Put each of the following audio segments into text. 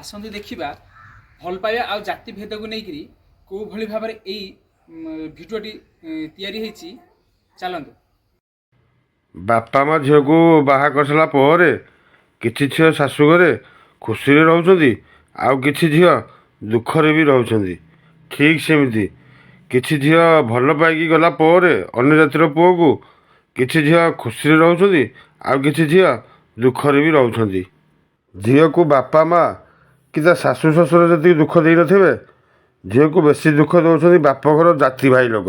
ଆସନ୍ତୁ ଦେଖିବା ଭଲ ପାଇବା ଆଉ ଜାତି ଭେଦକୁ ନେଇକରି କେଉଁ ଭଳି ଭାବରେ ଏଇ ଭିଡ଼ିଓଟି ତିଆରି ହେଇଛି। ଚାଲନ୍ତୁ। ବାପା ମା ଝିଅକୁ ବାହା କରିସାରିଲା ପରେ କିଛି ଝିଅ ଶାଶୁଘରେ ଖୁସିରେ ରହୁଛନ୍ତି, ଆଉ କିଛି ଝିଅ ଦୁଃଖରେ ବି ରହୁଛନ୍ତି। ଠିକ୍ ସେମିତି କିଛି ଝିଅ ଭଲ ପାଇକି ଗଲା ପରେ ଅନ୍ୟ ଜାତିର ପୁଅକୁ କିଛି ଝିଅ ଖୁସିରେ ରହୁଛନ୍ତି, ଆଉ କିଛି ଝିଅ ଦୁଃଖରେ ବି ରହୁଛନ୍ତି। ଝିଅକୁ ବାପା ମା କି ତା ଶାଶୁ ଶ୍ୱଶୁର ଯେତିକି ଦୁଃଖ ଦେଇନଥିବେ, ଝିଅକୁ ବେଶୀ ଦୁଃଖ ଦେଉଛନ୍ତି ବାପଘର ଜାତି ଭାଇ ଲୋକ।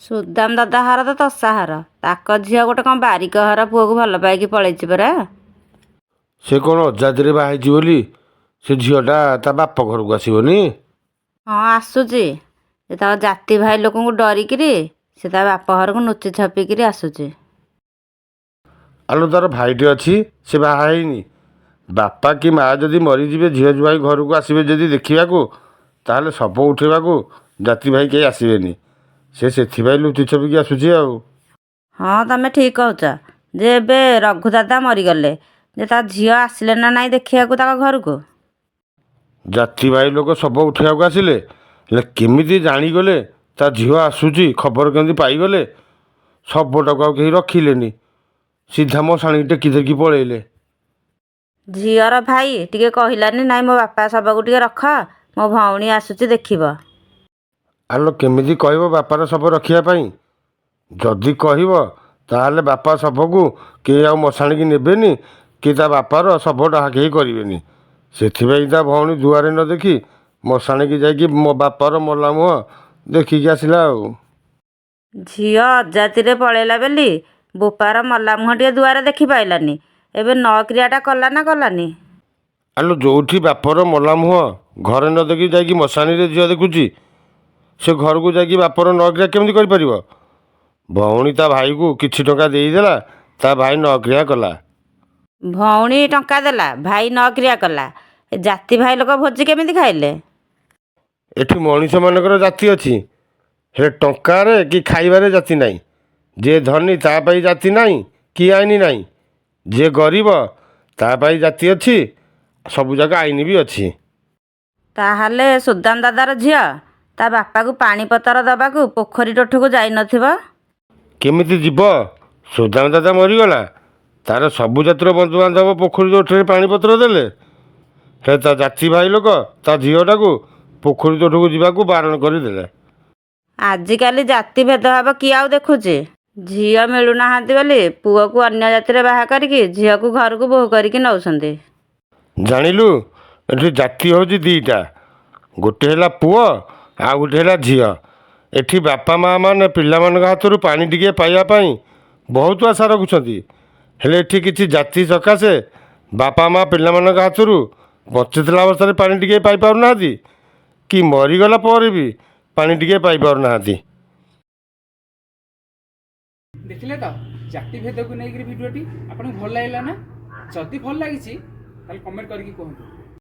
ସୁଦାମ ଦାଦା ଘର ତ ତସା ଘର, ତାଙ୍କ ଝିଅ ଗୋଟେ କ'ଣ ବାରିକ ଘର ପୁଅକୁ ଭଲ ପାଇକି ପଳେଇଛି ପରା। ସେ କ'ଣ ଅଜାତିରେ ବାହା ହେଇଛି ବୋଲି ସେ ଝିଅଟା ତା ବାପ ଘରକୁ ଆସିବନି? ହଁ, ଆସୁଛି ଯେ ତାଙ୍କ ଜାତି ଭାଇ ଲୋକଙ୍କୁ ଡରିକିରି ସେ ତା ବାପ ଘରକୁ ଲୁଚି ଛପିକିରି ଆସୁଛି। ଆଲୋ, ତାର ଭାଇଟେ ଅଛି, ସେ ବାହା ହେଇନି। ବାପା କି ମା ଯଦି ମରିଯିବେ, ଝିଅ ଜ୍ୱାଇଁ ଘରକୁ ଆସିବେ ଯଦି ଦେଖିବାକୁ, ତାହେଲେ ଶବ ଉଠେଇବାକୁ ଜାତି ଭାଇ କେହି ଆସିବେନି। ସେ ସେଥିପାଇଁ ଲୁଚି ଛପିକି ଆସୁଛି ଆଉ। ହଁ, ତମେ ଠିକ୍ କହୁଛ ଯେ ଏବେ ରଘୁ ଦାଦା ମରିଗଲେ ଯେ ତା ଝିଅ ଆସିଲେ ନା ନାଇଁ ଦେଖିବାକୁ ତାଙ୍କ ଘରକୁ? ଜାତି ଭାଇ ଲୋକ ଶବ ଉଠେଇବାକୁ ଆସିଲେ, ହେଲେ କେମିତି ଜାଣିଗଲେ ତା ଝିଅ ଆସୁଛି? ଖବର କେମିତି ପାଇଗଲେ? ଶବଟାକୁ ଆଉ କେହି ରଖିଲେନି, ସିଧା ମଶାଣିକି ଟେକି ଟେକି ପଳେଇଲେ। ଝିଅର ଭାଇ ଟିକେ କହିଲାନି, ନାଇଁ ମୋ ବାପା ଶବକୁ ଟିକେ ରଖ, ମୋ ଭଉଣୀ ଆସୁଛି ଦେଖିବ? ଆଲୋ, କେମିତି କହିବ ବାପାର ଶବ ରଖିବା ପାଇଁ? ଯଦି କହିବ, ତାହେଲେ ବାପା ଶବକୁ କେହି ଆଉ ମଶାଣିକି ନେବେନି କି ତା ବାପାର ଶବ ଡାହା କେହି କରିବେନି। ସେଥିପାଇଁ ତା ଭଉଣୀ ଦୁଆରେ ନ ଦେଖି ମଶାଣିକି ଯାଇକି ମୋ ବାପାର ମଲା ମୁହଁ ଦେଖିକି ଆସିଲା ଆଉ। ଝିଅ ଅଜାତିରେ ପଳେଇଲା ବୋଲି ବୋପାର ମଲା ମୁହଁ ଟିକେ ଦୁଆରେ ଦେଖି ପାଇଲାନି। ଏବେ ନ କ୍ରିୟାଟା କଲା ନା କଲାନି? ଆଲୋ, ଯେଉଁଠି ବାପର ମଲା ମୁହଁ ଘରେ ନ ଦେଖି ଯାଇକି ମଶାଣିରେ ଝିଅ ଦେଖୁଛି, ସେ ଘରକୁ ଯାଇକି ବାପର ନ କ୍ରିୟା କେମିତି କରିପାରିବ? ଭଉଣୀ ତା ଭାଇକୁ କିଛି ଟଙ୍କା ଦେଇଦେଲା, ତା ଭାଇ ନ କ୍ରିୟା କଲା। ଭଉଣୀ ଟଙ୍କା ଦେଲା, ଭାଇ ନ କ୍ରିୟା କଲା, ଏ ଜାତି ଭାଇ ଲୋକ ଭୋଜି କେମିତି ଖାଇଲେ? ଏଠି ମଣିଷମାନଙ୍କର ଜାତି ଅଛି, ହେଲେ ଟଙ୍କାରେ କି ଖାଇବାରେ ଜାତି ନାହିଁ। ଯିଏ ଧନୀ ତା ପାଇଁ ଜାତି ନାହିଁ କି ଆଇନ ନାହିଁ, ଯିଏ ଗରିବ ତା ପାଇଁ ଜାତି ଅଛି, ସବୁଯାକ ଆଇନ ବି ଅଛି। ତାହେଲେ ସୁଦାମ ଦାଦାର ଝିଅ ତା ବାପାକୁ ପାଣି ପତର ଦେବାକୁ ପୋଖରୀ ତୁଠକୁ ଯାଇନଥିବ? କେମିତି ଯିବ? ସୁଦାମ ଦାଦା ମରିଗଲା, ତାର ସବୁ ଜାତିର ବନ୍ଧୁବାନ୍ଧବ ପୋଖରୀ ତୁଠରେ ପାଣିପତ୍ର ଦେଲେ, ହେଲେ ତା ଜାତି ଭାଇ ଲୋକ ତା ଝିଅଟାକୁ ପୋଖରୀ ତୁଠକୁ ଯିବାକୁ ବାରଣ କରିଦେଲେ। ଆଜିକାଲି ଜାତି ଭେଦଭାବ କିଏ ଆଉ ଦେଖୁଛି? ଝିଅ ମିଳୁନାହାନ୍ତି ବୋଲି ପୁଅକୁ ଅନ୍ୟ ଜାତିରେ ବାହା କରିକି ଝିଅକୁ ଘରକୁ ବୋହୂ କରିକି ନେଉଛନ୍ତି। ଜାଣିଲୁ, ଏଠି ଜାତି ହେଉଛି ଦୁଇଟା, ଗୋଟେ ହେଲା ପୁଅ ଆଉ ଗୋଟେ ହେଲା ଝିଅ। ଏଠି ବାପା ମା ମାନେ ପିଲାମାନଙ୍କ ହାତରୁ ପାଣି ଟିକିଏ ପାଇବା ପାଇଁ ବହୁତ ଆଶା ରଖୁଛନ୍ତି, ହେଲେ ଏଠି କିଛି ଜାତି ସକାଶେ ବାପା ମା ପିଲାମାନଙ୍କ ହାତରୁ ବଞ୍ଚିଥିଲା ଅବସ୍ଥାରେ ପାଣି ଟିକିଏ ପାଇପାରୁନାହାନ୍ତି କି ମରିଗଲା ପରେ ବି ପାଣି ଟିକିଏ ପାଇପାରୁନାହାନ୍ତି। ଦେଖିଲେ ତ ଜାତି ଭେଦକୁ ନେଇକରି ଭିଡ଼ିଓଟି ଆପଣଙ୍କୁ ଭଲ ଲାଗିଲା ନା? ଯଦି ଭଲ ଲାଗିଛି, ତାହେଲେ କମେଣ୍ଟ କରିକି କୁହନ୍ତୁ।